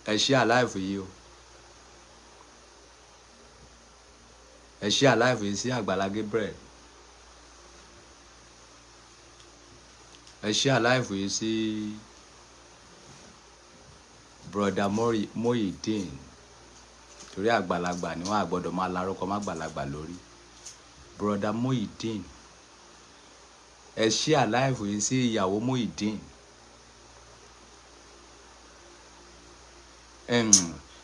Ẹ share live yìí o. Ẹ share live yìí sí Àgbàlá Gabriel. Ẹ share live yìí sí Brother Muyideen, torí àgbàlagbà ni wọ́n, á gbọ́dọ̀ máa larúkọ má gbàlagbà lórí. Brother Muyideen. Ẹ share live yìí sí ìyàwó Muyideen.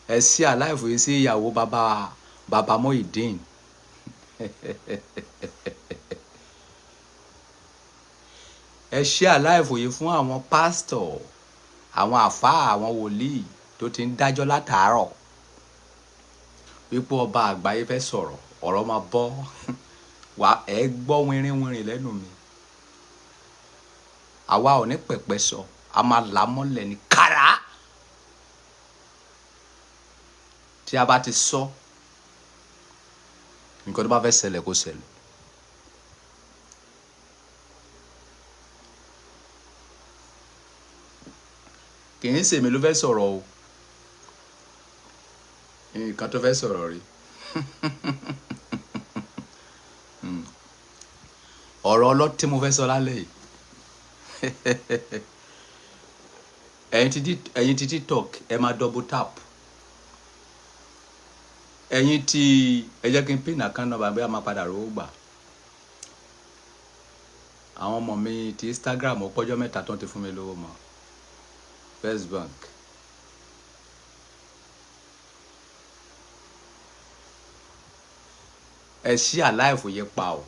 Ẹ share live yìí sí ìyàwó bàbá Muyideen. Ẹ share live yìí fún àwọn pásítọ̀, àwọn àfáà, àwọn wòlíì tó ti ń dájọ́ látàárọ̀ wípé ọba àgbáyé fẹ́ sọ̀rọ̀. Ọ̀rọ̀ máa bọ́ wà, ẹ gbọ́ wínrínwínrín lẹ́nu mi. Àwa ò ní pẹ̀pẹ́ sọ, a máa là á mọ́lẹ̀ ní kàrá. Tí a bá ti sọ nǹkan tó bá fẹ́ ṣẹlẹ̀, kó ṣẹlẹ̀. Kì í ṣèmi ló fẹ́ sọ̀rọ̀ o. Nǹkan tó fẹ́ sọ̀rọ̀ rí, ọ̀rọ̀ ọlọ́tí mo fẹ́ sọ lálẹ́ yìí. Ẹ̀yin ti TikTok, ẹ máa double tap. Ẹ̀yin tí ẹ jẹ́ kí n pin account number bí a máa padà rówó gbà. Àwọn ọmọ mi ti Instagram, ó pọ́jọ́ 3 tó ti fún mi lówó mọ́. First Bank. Ẹ share live yẹn pa o.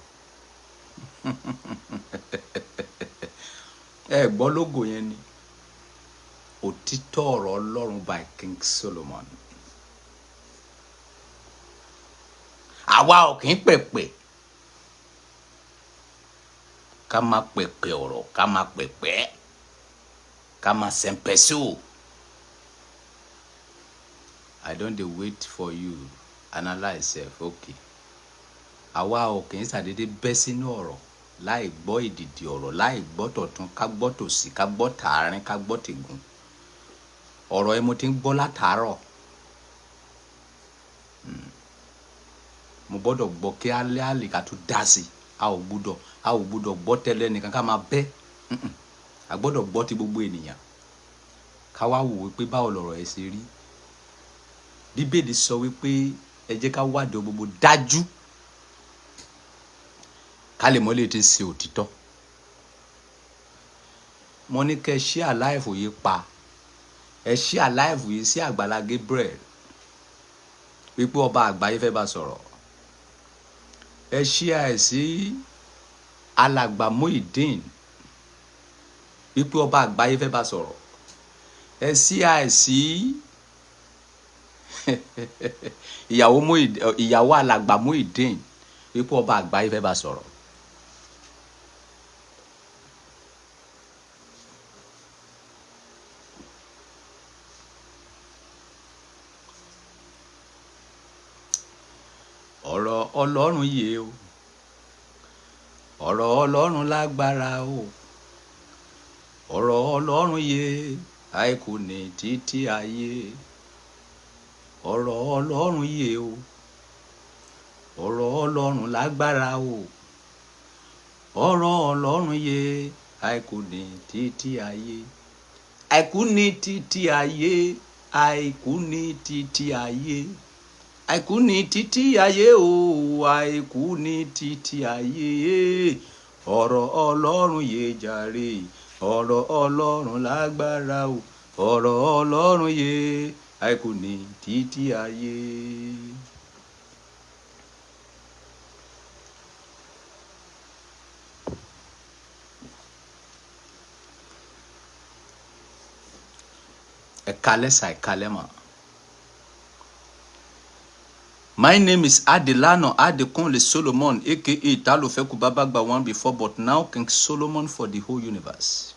Ẹ gbọ́ lógo yẹn ni Òtítọ́ Ọ̀rọ̀ Ọlọ́run by King Solomon. Àwa ò kì í pẹ̀pẹ̀ ká máa pẹ̀pẹ̀ ọ̀rọ̀, ká máa pẹ̀pẹ̀, ká máa sẹ̀ǹpẹ̀sù. I don dey wait for you, analyse sef. Okay, àwa ò kì í ṣàdédé bẹ́ sínú ọ̀rọ̀ láì gbọ́ ìdìdì ọ̀rọ̀, láì gbọ́ tọ̀tún, ká gbọ́ tòsì, ká gbọ́ tààrin, ká gbọ́ tìgùn. Ọ̀rọ̀ ẹ mo ti ń gbọ́ látàárọ̀. Mo gbọ́dọ̀ gbọ́ kí alẹ́ àlè ká tún dá sí i. A ò gbúdọ̀ gbọ́ tẹ́lẹ̀ nìkan ká máa bẹ́. A gbọ́dọ̀ gbọ́ ti gbogbo ènìyàn, ká wá wò wípé báwo lọ̀rọ̀ ẹ ṣe rí. Bíbélì sọ wípé ẹ jẹ́ ká wádìí ohun gbogbo dájú, ká lè mọ̀ lè ti ṣe òtítọ́. Mo ní kẹ́ ẹ share live yìí pa. Ẹ share live yìí sí Àgbàlá Gabriel wípé ọba àgbáyé fẹ́ bá sọ̀rọ̀. Ẹ share ẹ̀ sí Alàgbà Muyideen wípé ọba àgbáyé fẹ́ bá sọ̀rọ̀. Ẹ share ẹ̀ sí ìyàwó Muyideen, ìyàwó Alàgbà Muyideen, wípé ọba àgbáyé fẹ́ bá sọ̀rọ̀. Ọ̀rọ̀ Ọlọ́run yìí o, ọ̀rọ̀ Ọlọ́run lágbára o. Ọ̀rọ̀ Ọlọ́run yé, àìkú ní títí ayé. Ọ̀rọ̀ Ọlọ́run yé o, ọ̀rọ̀ Ọlọ́run lágbára o. Ọ̀rọ̀ Ọlọ́run yé, àìkú ní títí ayé. Àìkú ní títí ayé, àìkú ní títí ayé, àìkú ní títí ayé o, àìkú ní títí ayé. Ọ̀rọ̀ Ọlọ́run yé jàre, ọ̀rọ̀ Ọlọ́run lágbára o. Ọ̀rọ̀ Ọlọ́run yé, àìkú ní títí ayé. Ẹ káalẹ́ sà, ẹ káalẹ́ mà. My name is Adelano Adekunle Solomon, aka Talofeku Babagba one before, but now King Solomon for the whole universe.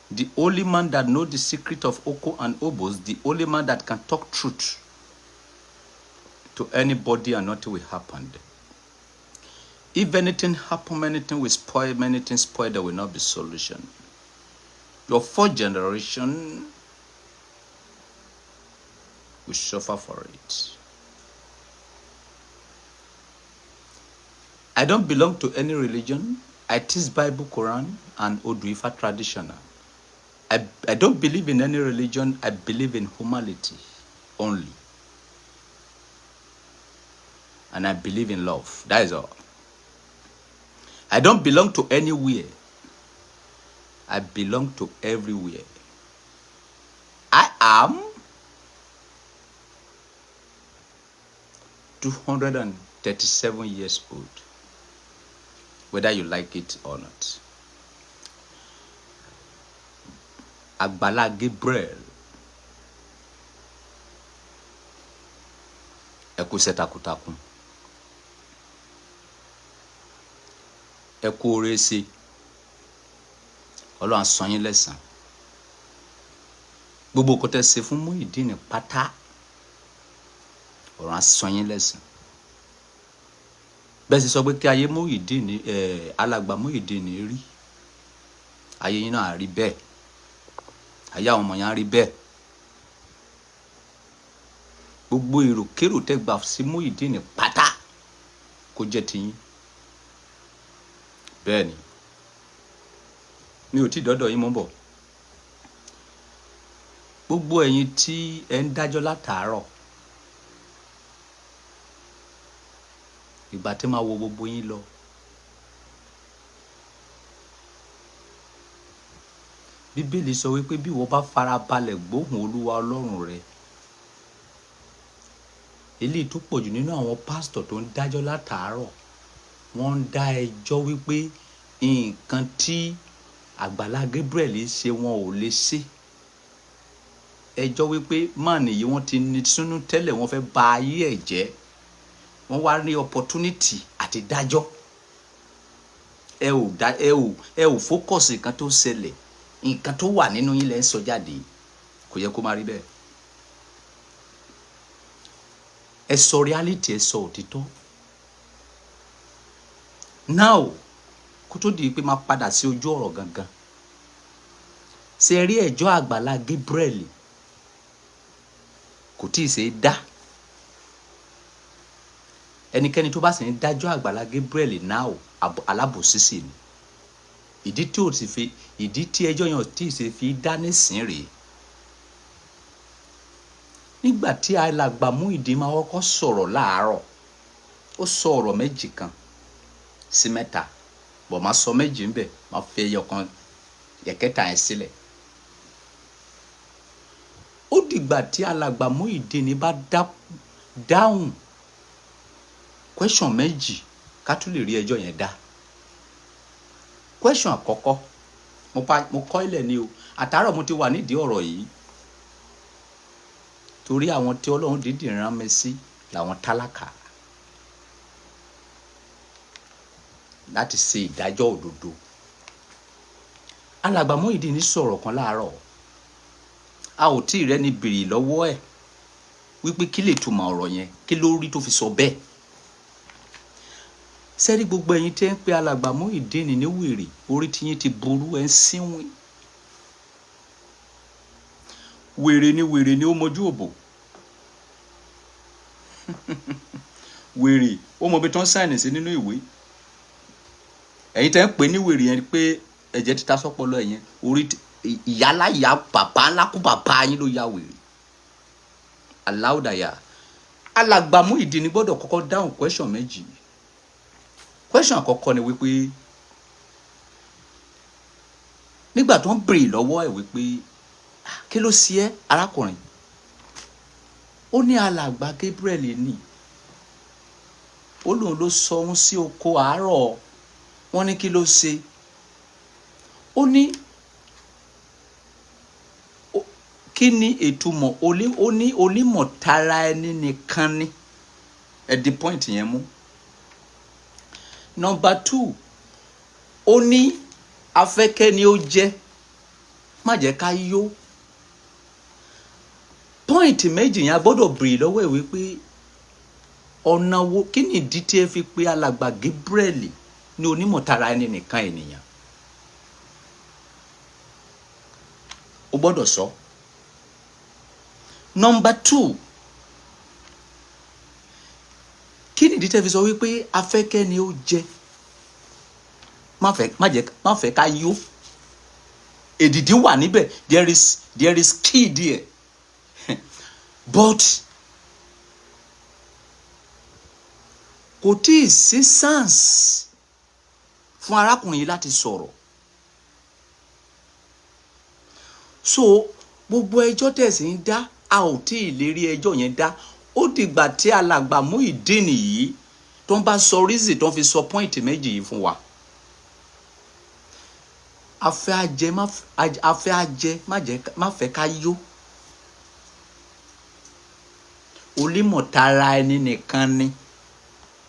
The only man that know the secret of Oko and Obos, the only man that can talk truth to anybody and nothing will happen. If anything happen, anything will spoil, anything spoil, there will not be solution. Your fourth generation Will suffer for it. I don't belong to any religion. I teach Bible, Quran, and Odu Ifá traditional. I don't believe in any religion. I believe in humanity only. And I believe in love. That is all. I don't belong to anywhere. I belong to everywhere. I am 237 years old, whether you like it or not. Agbala Gabriel, ẹ kú iṣẹ́ takuntakun, ẹ kú oore ṣe, Ọlọ́run á san yín lẹ́san. Gbogbo nǹkan tẹ́ ṣe fún Muyideen pátá, Ọ̀run á san yín lẹ́san. Bẹ́ẹ̀ sì sọ pé kí ayé Muyideen, alàgbà Muyideen rí, ayé yín náà á rí bẹ́ẹ̀, ayé àwọn ọmọ yẹn á rí bẹ́ẹ̀. Gbogbo èròkérò tẹ́ gbà sí Muyideen pátá kó jẹ́ tiyín. Bẹ́ẹ̀ ni, mi ò tí ì dọ́dọ̀ yín, mò ń bọ̀. Gbogbo ẹ̀yin tí ẹ ń dájọ́ látàárọ̀, ìgbà tí máa wo gbogbo yín lọ, Bíbélì sọ wípé bí ìwọ bá farabalẹ̀ gbóhùn Olúwa Ọlọ́run rẹ, eléyìí tó pọ̀jù nínú àwọn pásítọ̀ tó ń dájọ́ látàárọ̀, wọ́n ń dá ẹjọ́ wípé nǹkan tí Àgbàlá Gabriel ṣe wọn ò lè ṣe. Ẹjọ́ wípé máàní yìí wọ́n ti ní sínú tẹ́lẹ̀, wọ́n fẹ́ ba ayé ẹ̀ jẹ́, wọ́n wá ní opportunity àti dájọ́. Ẹ ò dá, ẹ ò focus nǹkan tó ṣẹlẹ̀, nǹkan tó wà nínú yín lẹ ń sọ jáde, kò yẹ kó má rí bẹ́ẹ̀. Ẹ sọ reality, ẹ sọ òtítọ́. Now, kó tó di pé máa padà sí ojú ọ̀rọ̀ gangan, ṣe rí ẹjọ́ Àgbàlá Gabriel kò tí ì ṣe é dá. Ẹnikẹ́ni tó bá sì ń dájọ́ Àgbàlá Gabriel now, alábòsí sì ni. Ìdí tí ò sì fi, ìdí tí ẹjọ́ yẹn ò tí ì ṣe fi dá nísìn rèé. Nígbà tí alàgbà Muyideen máa kọ́kọ́ sọ̀rọ̀ láàárọ̀, ó sọ ọ̀rọ̀ méjì kan sí mẹ́ta, bọ̀ máa sọ méjì ńbẹ̀, máa fi ẹyọ kan ẹ̀kẹta yẹn sílẹ̀. Ó dìgbà tí alàgbà Muyideen bá dáhùn question méjì ká tún lè rí ẹjọ́ yẹn dá. Question àkọ́kọ́, mo kọ́ ilẹ̀ ni o, àtàárọ̀ mo ti wà nídìí ọ̀rọ̀ yìí, torí àwọn tí Ọlọ́run dídì rán mi sí làwọn tálákà láti ṣe ìdájọ́ òdodo. Alàgbà Muyideen sọ̀rọ̀ kan láàárọ̀, a ò tí ì rẹ́ni béèrè lọ́wọ́ ẹ̀ wípé kí lè túmọ̀ ọ̀rọ̀ yẹn, kí ló rí tó fi sọ bẹ́ẹ̀. Sẹ́rí gbogbo ẹ̀yin tí ẹ ń pe alàgbà Muyideen ní wèrè, orí tí yín ti burú, ẹ ń sínwín. Wèrè ni wèrè ni ó mojú òbò. Wèrè ó mọ ibi tó ń sáìnì sí nínú ìwé. Ẹ̀yin tẹ́ ń pè ní wèrè yẹn pé ẹ̀jẹ̀ ti ta sọ́pọlọ ẹ̀yẹn, orí ìyálà ìyá bàbá ńlá kú bàbá yín ló ya wèrè. Aláwùdàyà. Alàgbà Muyideen gbọ́dọ̀ kọ́kọ́ dáhùn question méjì. Question àkọ́kọ́ ni wípé nígbà tó ń béèrè lọ́wọ́ ẹ̀ wípé kí ló ṣe ẹ́ arákùnrin, ó ní alàgbà Gabriel ní, ó lóun ló sọ òun sí oko àárọ̀, wọ́n ní kí ló ṣe, ó ní kí ni ìtumọ̀, ó ní onímọ̀tara ẹni nìkan ni. Ẹ di point yẹn mú. Number 2, ó ní afẹ́kẹ́ ni ó jẹ́, má jẹ́ ká yó. Point méjì yẹn a gbọ́dọ̀ béèrè lọ́wọ́ ẹ̀ wípé ọ̀nà wo, kí ni ìdí tí ẹ fi pe alàgbà Gabriel ní onímọ̀tara ẹni nìkan ènìyàn? O gbọ́dọ̀ sọ. Number 2, Ìdí tẹ́ fi sọ wípé afẹ́kẹ́ ni ó jẹ má fẹ́, má jẹ́, má fẹ́ ká yó? Èdìdí wà níbẹ̀. There is key there, but kò tí ì sí chance fún arákùnrin yìí láti sọ̀rọ̀. So gbogbo ẹjọ́ tẹ̀sí ń dá, a ò tí ì lè rí ẹjọ́ yẹn dá. Ó dìgbà tí alàgbà Muyideen yìí tó ń bá sọ reason tó ń fi sọ point méjì yìí fún wa. Afẹ́ ajẹ má, afẹ́ ajẹ má jẹ, má fẹ́ ká yó. Onímọ̀tara ẹni nìkan ni.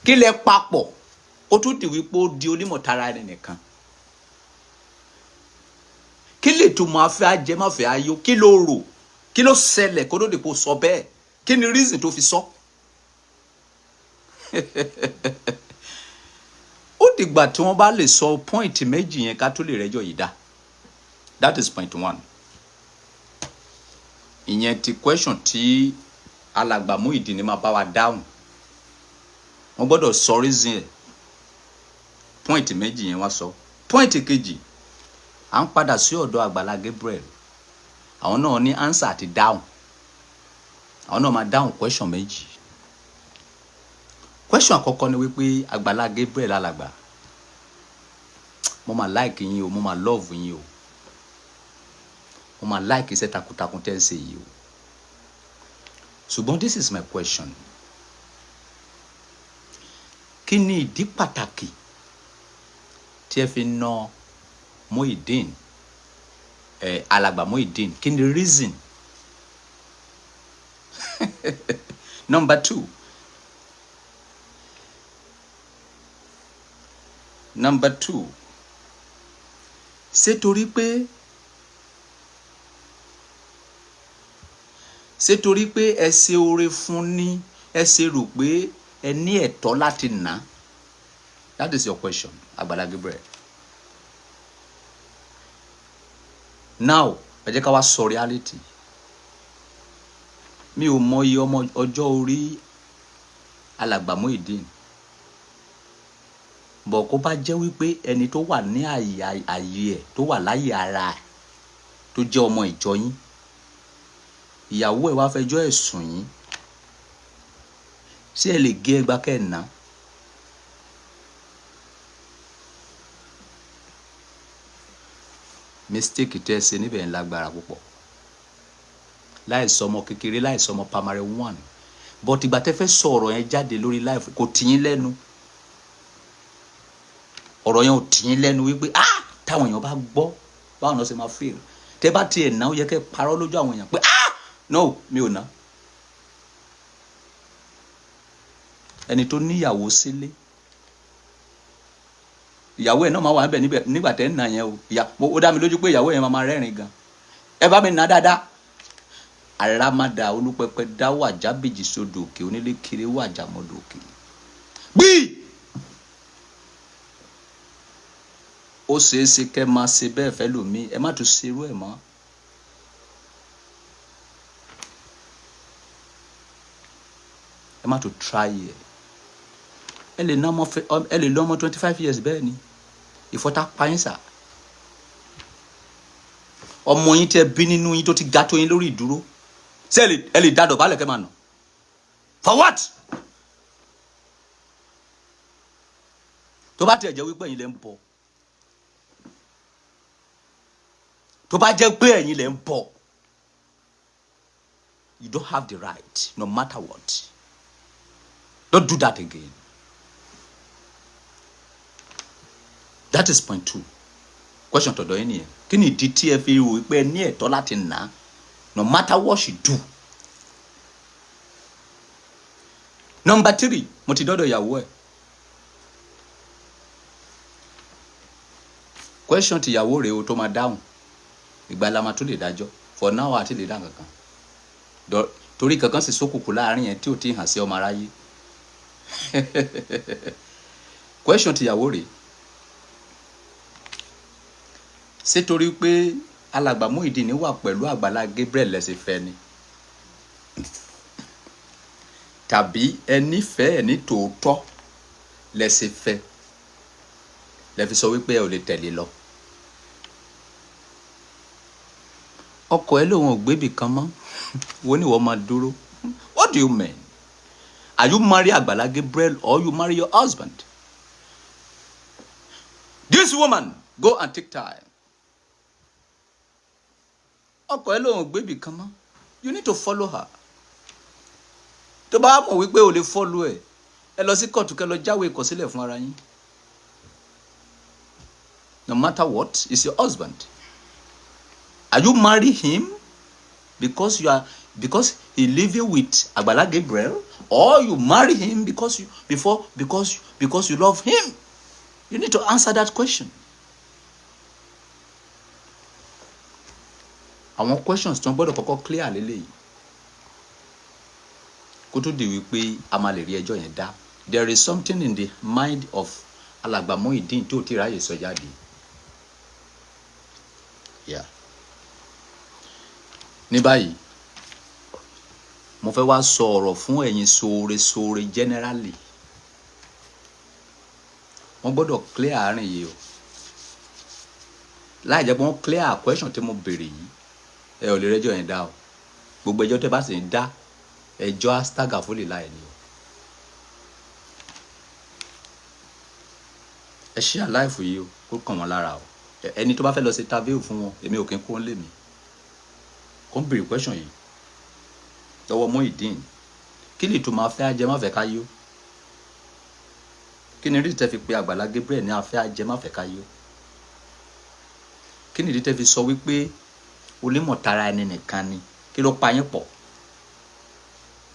Kí lẹ papọ̀ ó tún di wípé ó di onímọ̀tara ẹni nìkan? Kí lè túmọ̀ afẹ́ ajẹ má fẹ́ ayó? Kí ló rò? Kí ló ṣẹlẹ̀ kó tó di kó sọ bẹ́ẹ̀? Kí ni reason tó fi sọ? Ó dìgbà tí wọ́n bá lè sọ point méjì yẹn ká tó lè rẹ́jọ́ yìí dá. That is point one. Ìyẹn ti question tí alàgbà Muyideen ni máa bá wa dáhùn. Wọ́n gbọ́dọ̀ sọ reason ẹ̀. Point méjì yẹn wá sọ. Point kejì, à ń padà sí ọ̀dọ̀ Àgbàlá Gabriel. Àwọn náà ní answer àti dáhùn. Àwọn náà máa dáhùn question méjì. Question àkọ́kọ́ ni wípé, Àgbàlá Gabriel, alàgbà, mo máa like yín o, mo máa love yín o, mo máa like iṣẹ́ takuntakun tẹ́ ń ṣe yìí o. Ṣùgbọ́n this is my question: kí ni ìdí pàtàkì tí ẹ fi na Muyideen, ẹ alàgbà Muyideen? Kí ni reason? Number two, ṣé torí pé ẹ ṣe oore fún ní ẹ ṣe rò pé ẹ ní ẹ̀tọ́ láti nà? That is your question, Àgbàlá Gabriel. Now ẹ jẹ́ ká wá sọ reality. Mi ò mọ iye ọmọ ọjọ́ orí alàgbà Muyideen bọ̀. Kó bá jẹ́ wípé ẹni tó wà ní àyè àyè ẹ̀, tó wà láyè ara ẹ̀, tó jẹ́ ọmọ ìjọ yín, ìyàwó ẹ̀ wá fẹjọ́ ẹ̀ sùn yín, ṣé ẹ lè gé ẹgbàá kẹ́ ẹ̀ ná? Mistake tẹ́ ẹ ṣe níbẹ̀ ń lágbára púpọ̀. Láì sọmọ kékeré, láì sọmọ primary one, but ìgbà tẹ́ fẹ́ sọ ọ̀rọ̀ yẹn jáde lórí live, kò tì yín lẹ́nu. Ọ̀rọ̀ yẹn ò tì yín lẹ́nu wípé, ah, táwọn èèyàn bá gbọ́, báwọn náà ṣe máa feel? Tẹ́ bá tiẹ̀ ná, ó yẹ kẹ́ parọ́ lójú àwọn èèyàn pé, ah, no, mi ò ná. Ẹni tó níyàwó sílé, ìyàwó ẹ̀ náà máa wà níbẹ̀ níbẹ̀ nígbà tẹ́ ń nà yẹn o. Ìyá, ó dá mi lójú pé ìyàwó yẹn máa máa rẹ́rìn gan. Ẹ bá mi nà dáadáa. Àràmàdà olúpẹpẹ dáwọ àjábèjì sódò òkè, onílé kiri wà jàmọdò òkè gbíì. Ó ṣeé ṣe kẹ́ máa ṣe bẹ́ẹ̀ fẹ́ lòmíì. Ẹ má tún ṣerú ẹ̀ mọ́. Ẹ má tún try ẹ̀. Ẹ lè lọ́mọ 25 years. Bẹ́ẹ̀ ni ìfọ́tà pààyàn sà. Ọmọ yín tẹ́ bí nínú yín tó ti ga tó yín lórí ìdúró, ṣé ẹ lè dá dọ̀bálẹ̀ kẹ́ máa nà? For what? Tó bá tiẹ̀ jẹ́ wípé ẹ̀yin lẹ ń bọ̀, tó bá jẹ́ pé ẹ̀yin lẹ ń bọ̀, you don't have the right, no matter what. Don't do that again. That is point two. Question tọ̀dọ̀ yín nìyẹn: kí ni ìdí tí ẹ fi rò wípé ẹ ní ẹ̀tọ́ láti nà á, no matter what she do? Number three, mo ti dọ́dọ̀ ìyàwó ẹ̀. Question ti ìyàwó rèé o tó máa dáhùn. Ìgbà la máa tún lè dájọ́. For now, àti lè dá kankan torí kankan sì sókùnkùn láàrin yẹn tí ò tí ì hàn sí ọmọ aráyé. Question ti ìyàwó rèé: ṣé torí pé alàgbà Muyideen wà pẹ̀lú Àgbàlá Gabriel lẹ́sìn fẹ́ ni? Tàbí ẹ nífẹ̀ẹ́ ní tòótọ́ lẹ́sẹ̀ fẹ́ lẹ fi sọ wípé ẹ ò lè tẹ̀lé lọ? Ọkọ ẹ lòun ò gbébì kan mọ́, wo ni wọ́n máa dúró. What do you mean? Are you marry Agbala Gabriel or you marry your husband? This woman, go and take time. Ọkọ ẹ lòun ò gbébì kan mọ́, you need to follow her. Tó bá mọ̀ wípé o lè follow ẹ, ẹ lọ sí kóòtù, kẹ́ lọ jáwé ìkọ̀sílẹ̀ fún ara yín. No matter what, is your husband. Are you marry him because he living with Agbala Gabriel, or you marry him because you before because you love him? You need to answer that question. Àwọn questions tí wọ́n gbọ́dọ̀ kọ́kọ́ clear lélẹ́yìí kó tó di wípé a máa lè rí ẹjọ́ yẹn dá. There is something in the mind of Alàgbà Muyideen tó ti ráyè sọ jáde. Yeah. Ní báyìí, mo fẹ́ wá sọ ọ̀rọ̀ fún ẹ̀yin sóore sóore generally. Wọ́n gbọ́dọ̀ clear àárín yìí o. Láì jẹ́ pé wọ́n clear question tí mo béèrè yìí, ẹ ò lè rẹ́jọ́ yẹn dá o. Gbogbo ẹjọ́ tẹ́ bá sì ń dá, ẹjọ́ astagafoli láì ní o. Ẹ ṣí àláìfù yìí o, kó kàn wọ́n lára o. Ẹni tó bá fẹ́ lọ ṣe interview fún wọn, èmi ò kí ń kó ń lé mi. Kó ń béèrè question yìí lọ́wọ́ Muyideen. Kí lè tó máa fẹ́ ajẹ́ má fẹ́ ká yó? Kí ni rí tẹ́ fi pe Àgbàlá Gabriel ní afẹ́ ajẹ́ má fẹ́ ká yó? Kí ni ìdí tẹ́ fi sọ wípé onímọ̀ tara ẹni nìkan ni? Kí ló pa yín pọ̀?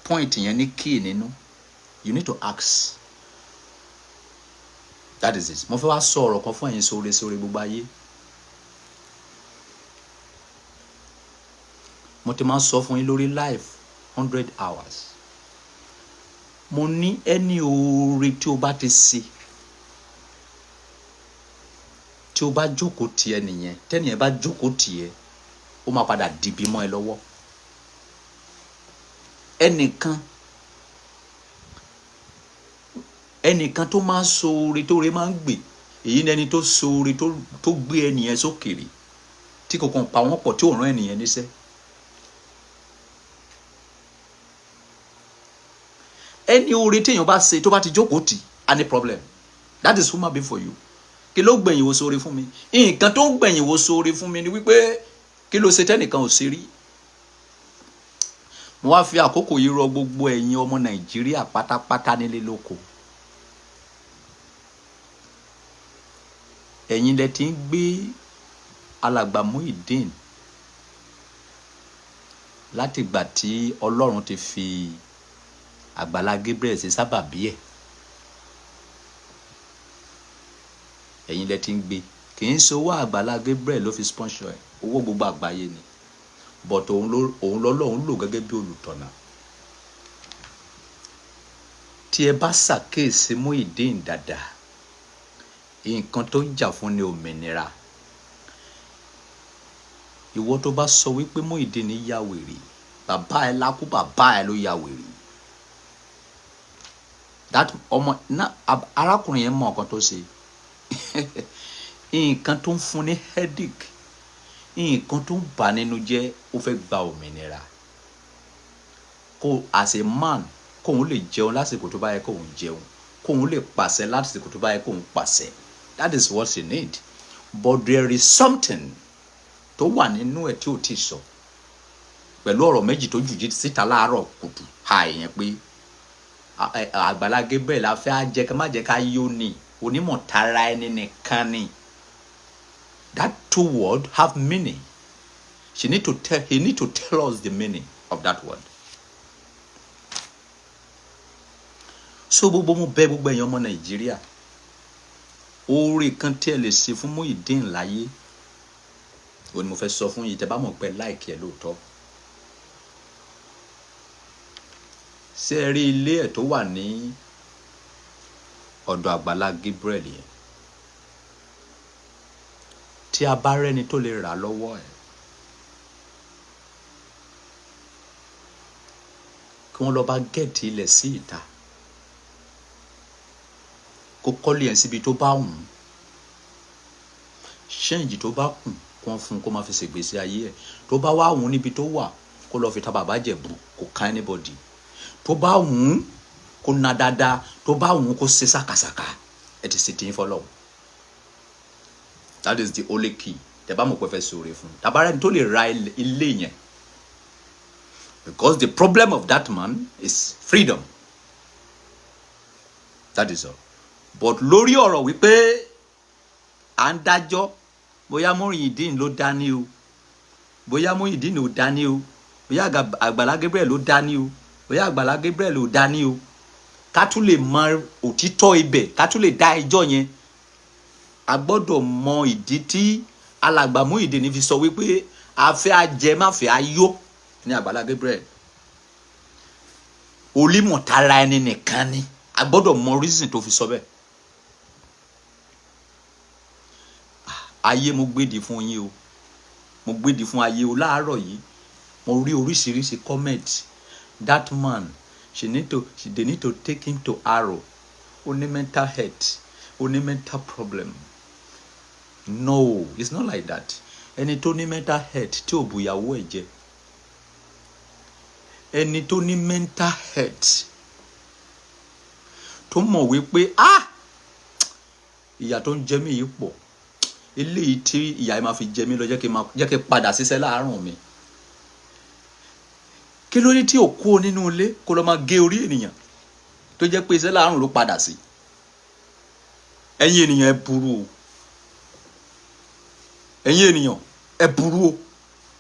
Point yẹn ní key nínú. You need to ask. That is it. Mo fẹ́ wá sọ ọ̀rọ̀ kan fún ẹ̀yin sóore sóore gbogbo ayé. Mo ti máa ń sọ fún yín lórí live 100 hours. Mo ní ẹni oore tí o bá ti ṣe, tí o bá jókòó tì ẹ nìyẹn, tẹ́nìyẹn bá jókòó tì ẹ, ó máa padà dìbì mọ́ ẹ lọ́wọ́. Ẹnìkan tó máa ń so oore tó oore máa ń gbè, èyí ni ẹni tó so oore tó gbé ẹnìyẹn sókèrè, tí kò kàn pa wọ́n pọ̀, tí ò rán ẹnìyẹn níṣẹ́. Ẹni oore téèyàn bá ṣe, tó bá ti jókòó tì á ní problem. That is human being for you. Kí ló gbẹ̀yìn wo sóore fún mi? Nǹkan tó ń gbẹ̀yìn wo sóore fún mi ni wípé kí ló ṣe tẹ́nìkan ò ṣe rí. Mo wá fi àkókò yìí rọ gbogbo ẹ̀yin ọmọ Nàìjíríà pátápátá nílé lóko. Ẹ̀yin lẹ ti ń gbé Alàgbà Muyideen láti ìgbà tí Ọlọ́run ti fi Àgbàlá Gabriel ṣe sábàbí ẹ̀. Ẹ̀yin lẹ ti ń gbé. Kì í ṣe owó Àgbàlá Gabriel ló fi sponsor ẹ̀, owó gbogbo àgbáyé ni. But òun lọ́lọ́run lò gẹ́gẹ́ bí olùtọ̀nà. Tí ẹ bá ṣàkíyèsí Muyideen dáadáa, nǹkan tó ń jà fún ni òmìnira. Ìwọ tó bá sọ wípé Muyideen ya wèrè, bàbá ẹ lákú, bàbá ẹ ló ya wèrè. That ọmọ na arákùnrin yẹn mọ nǹkan tó ṣe. Nǹkan tó ń fún ní headache, nǹkan tó ń bà nínú jẹ́, ó fẹ́ gba òmìnira. Kó as a man, kóun lè jẹun lásìkò tó bá yẹ kóun jẹun, kóun lè pàṣẹ lásìkò tó bá yẹ kóun pàṣẹ. That is what she need. But there is something tó wà nínú ẹ̀ tí ò tí sọ. Pẹ̀lú ọ̀rọ̀ méjì tó jù síta láàárọ̀ kùtù ha ìyẹn pé Àgbàlá Gabriel la fẹ́ jẹ́ ká má jẹ́ ká yó ni, onímọ̀ tara ẹni nìkan ni. That two words have meaning. She need to tell, he need to tell us the meaning of that word. So gbogbo mo bẹ̀ gbogbo ẹ̀yin ọmọ Nàìjíríà, oore kan tí ẹ lè ṣe fún Muyideen láyé, òun ni mo fẹ́ sọ fún yín, tẹ́ bá mọ̀ pé láìkí ẹ lóòótọ́. Ṣé ẹ rí ilé ẹ̀ tó wà ní ọ̀dọ̀ Àgbàlá Gabriel yẹn? Tí a bá rẹ́ni tó lè rà lọ́wọ́ ẹ̀, Kí wọ́n lọ bá get ilẹ̀ sí ìta, kó kọ́lé yẹn síbi tó bá wù ú. Change tó bá kù, kó wọ́n fún un, kó máa fi ṣègbésí ayé ẹ̀. Tó bá wá wù ú níbi tó wà, kó lọ fi ta bàbá Jẹ̀bú, kó ká anybody. Tó bá wù ú, kó na dáadáa. Tó bá wù ú, kó ṣe sàkàsàkà. Ẹ ti ṣe tiyín fọlọ́. That is the only key. Tẹ bá mọ̀ pé fẹ́ sọ̀rọ̀ fún un, tàbá rẹni tó lè ra ilé yẹn, because the problem of that man is freedom. That is all. But lórí ọ̀rọ̀ wípé à ń dájọ́ bóyá Muyideen ló dání o, bóyá Muyideen ò dání o, bóyá Àgbàlá Gabriel ló dání o, bóyá Àgbàlá Gabriel ò dání o, ká tún lè mọ òtítọ́ ibẹ̀, ká tún lè dá ẹjọ́ yẹn, a gbọ́dọ̀ mọ ìdí tí alàgbà Muyideen fi sọ wípé afẹ́ ajẹmáfẹ́ ayó ní Àgbàlá Gabriel, onímọ̀tara ẹni nìkan ni. A gbọ́dọ̀ mọ reason tó fi sọ bẹ́ẹ̀. Ayé, mo gbèdì fún yín o, mo gbèdì fún ayé o. Láàárọ̀ yìí, mo rí oríṣiríṣi comment. That man, they need to take him to Aro. Ó ní mental health, ó ní mental problem. No, it's not like that. Ẹni tó ní mental health tí ò bùyàwó ẹ̀ jẹ, ẹni tó ní mental health tó mọ̀ wípé, ah, ìyà tó ń jẹ mí yìí pọ̀, eléyìí tí ìyà yìí máa fi jẹ mí lọ, jẹ́ kí n máa jẹ́ kí n padà síṣẹ́ láàárọ̀ mi. Kí ló dé tí ò kú nínú ilé kó lọ máa gé orí ènìyàn, tó jẹ́ pé iṣẹ́ láàárọ̀ ló padà sí? Ẹ̀yin ènìyàn, ẹ burú o. Ẹ̀yin ènìyàn, ẹ burú o.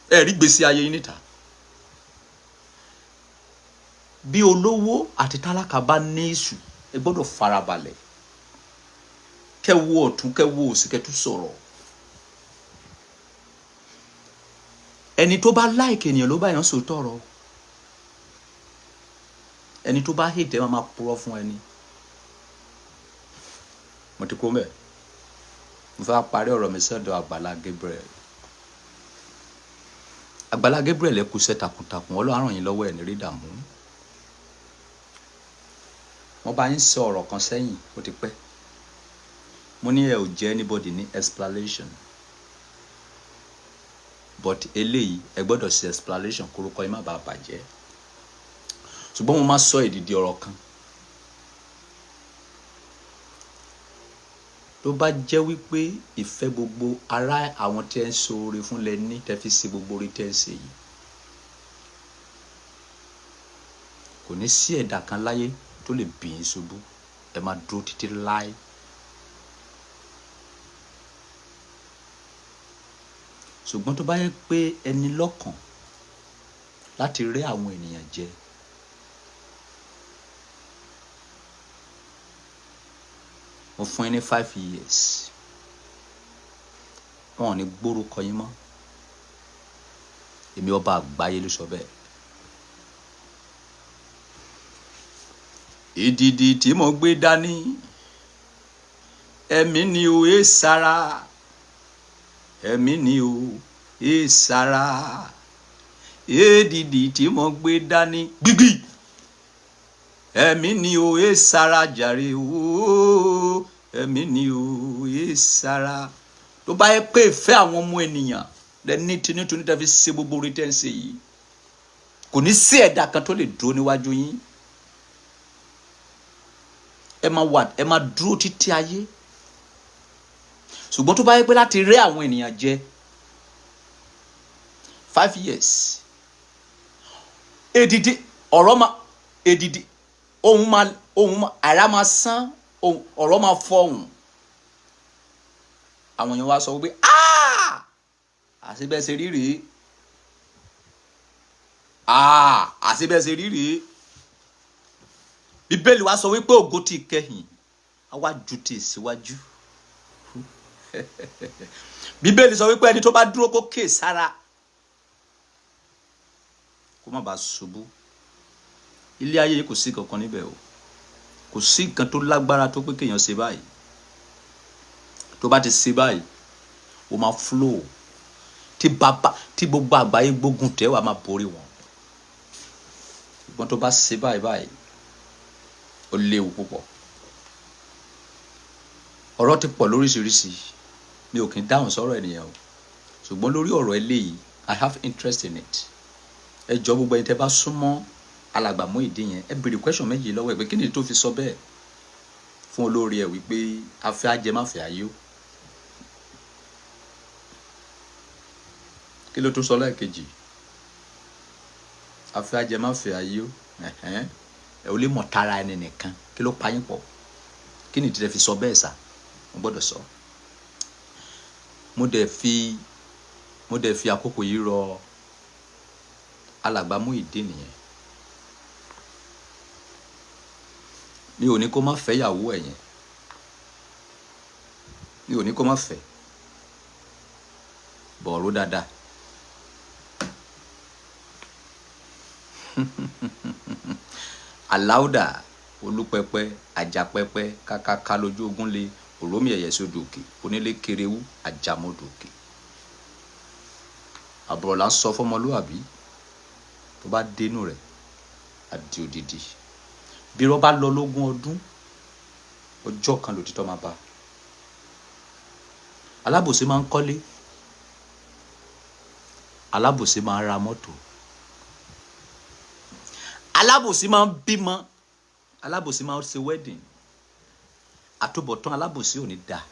Ẹ rí gbèsè ayé yín níta. Bí olówó àti tálákà bá ní ìṣù, ẹ gbọ́dọ̀ farabalẹ̀, kẹ́ wo ọ̀tún, kẹ́ wo òsì, kẹ́ tún sọ̀rọ̀. Ẹni tó bá like ènìyàn ló bá yàn sòótọ́ ọ̀rọ̀. Ẹni tó bá hate ẹ máa purọ́ fún ẹni. Mo ti kó mẹ́. Mo fẹ́ parí ọ̀rọ̀ mi sọ́dọ̀ Àgbàlá Gabriel. Àgbàlá Gabriel, ẹ kú iṣẹ́ takuntakun. Ọlọ́run á ràn yín lọ́wọ́, ẹ̀ ní rí dààmú. Mo bá yín sọ ọ̀rọ̀ kan sẹ́yìn, ó ti pẹ́. Mo ní ẹ ò jẹ́ anybody ní explanation, but eléyìí, ẹ gbọ́dọ̀ ṣe explanation kórúkọ yín má bàa bàjẹ́. Ṣùgbọ́n mo máa sọ èdìdì ọ̀rọ̀ kan. Tó bá jẹ́ wípé ìfẹ́ gbogbo ará àwọn tí ẹ ń ṣoore fún lẹ ní tẹ́ fi ṣe gbogbo orí tẹ́ ń ṣe yìí, kò ní sí ẹ̀dá kan láyé tó lè bì yín ṣubú. Ẹ máa dúró títí láé. Ṣùgbọ́n tó bá yẹ pé ẹni lọ́kàn láti rẹ́ àwọn ènìyàn jẹ, mo fún yín ní 5 years, wọn ò ní gbórúkọ yín mọ́. Èmi ọba àgbáyé ló sọ bẹ́ẹ̀. Ìdìdì tí mo gbé dání, ẹ̀mí ni o é sára, ẹ̀mí ni o é sára. Èdìdì tí mo gbé dání gbígbì, ẹ̀mí ni o é sára jàre o, ẹ̀mí ni o é sára. Tó bá yẹ pé ìfẹ́ àwọn ọmọ ènìyàn lẹ ní tinútinú tẹ́ fi ṣe gbogbo orí tẹ́ ń ṣe yìí, kò ní sí ẹ̀dá kan tó lè dúró níwájú yín. Ẹ máa wà, ẹ máa dúró títí ayé. Ṣùgbọ́n tó bá yẹ pé láti rẹ́ àwọn ènìyàn jẹ, 5 years, èdìdì ọ̀rọ̀ máa èdìdì ohun máa ohun máa àrá máa sán, ohun ọ̀rọ̀ máa fọhùn. Àwọn èèyàn wá sọ wípé, àṣebẹ́sẹ̀ rí rèé, àṣebẹ́sẹ̀ rí rèé. Bíbélì wa sọ wípé ògo tí kẹ́yìn á wá ju ti ìsíwájú. Bíbélì sọ wípé ẹni tó bá dúró, kó kè sára, kó má bàa ṣubú. Ilé ayé yìí, kò sí kankan níbẹ̀ o. Kò sí nǹkan tó lágbára tó pé kéèyàn ṣe báyìí. Tó bá ti ṣe báyìí, o máa flow. Tí bàbá tí gbogbo àgbáyé gbógun tẹ́, wàá máa borí wọn. Ṣùgbọ́n tó bá ṣe báyìí báyìí, ó léwu púpọ̀. Ọ̀rọ̀ ti pọ̀ lóríṣiríṣi. Mi ò kì í dáhùn sọ́rọ̀ ènìyàn o, ṣùgbọ́n lórí ọ̀rọ̀ eléyìí, I have interest in it. Ẹ jọ, gbogbo ẹni tẹ́ bá súnmọ́ alàgbà Muyideen yẹn, ẹ béèrè question méjì lọ́wọ́ ẹ pé kí ni tó fi sọ bẹ́ẹ̀ fún olórí ẹ, wípé afẹ́ ajẹmáfẹ́ ayé o. Kí ló tún sọ lẹ́ẹ̀kejì? Afẹ́ ajẹmáfẹ́ ayé o. Ẹ ò lè mọ̀ tara ẹni nìkan. Kí ló pa yín pọ̀? Kí ni ìdílé fi sọ bẹ́ẹ̀ sà? Mo gbọ́dọ̀ sọ. Mo dẹ̀ fi àkókò yìí rọ alàgbà Muyideen nìyẹn. Mi ò ní kó má fẹ́ ìyàwó ẹ̀ yẹn, mi ò ní kó má fẹ́ bọ̀ọ̀rọ̀ dáadáa. Aláùdà olúpẹpẹ àjàpẹpẹ kákáká lójú ogun lé òrómì ẹ̀yẹ sódò òkè onílé kerewú àjàmọ́dò òkè. Àbọ̀rọ̀ là ń sọ fọmọlúwàbí, tó bá dénú rẹ̀ àdì òdìdí. Bí irọ́ bá lọ lógún ọdún, ọjọ́ kan lòtítọ́ máa bá. Alábòsí máa ń kọ́lé, alábòsí máa ń ra mọ́tò, alábòsí máa ń bímọ, alábòsí máa ń ṣe wedding. Àtúbọ̀tán alábòsí ò ní dáa.